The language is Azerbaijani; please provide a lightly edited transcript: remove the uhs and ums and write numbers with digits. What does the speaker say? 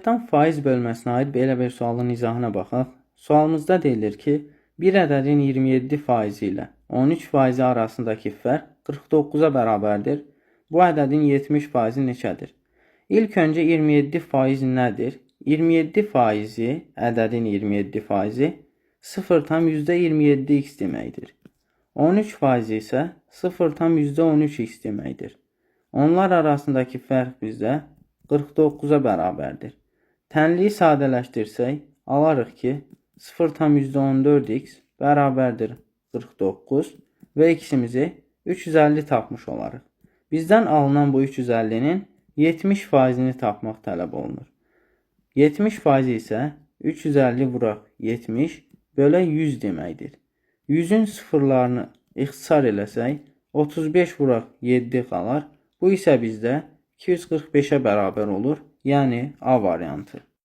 Riyaziyyatdan faiz bölməsinə aid belə bir sualın izahına baxaq. Sualımızda deyilir ki, bir ədədin 27 faizi ilə 13 faizi arasındakı fərq 49-a bərabərdir. Bu ədədin 70 faizi neçədir? İlk öncə 27 faiz nədir? 27 faizi, ədədin 27 faizi 0,27x deməkdir. 13 faizi isə 0,13x deməkdir. Onlar arasındakı fərq bizdə 49-a bərabərdir. Tənliyi sadələşdirsək, alarıq ki, 0,14x bərabərdir 49 və x-imizi 350 tapmış olarıq. Bizdən alınan bu 350-nin 70 faizini tapmaq tələb olunur. 70 faizi isə 350 vuraq 70 bölə 100 deməkdir. 100-ün sıfırlarını ixtisar eləsək, 35 vuraq 7 qalar. Bu isə bizdə 245-ə bərabər olur. Yəni A variantı.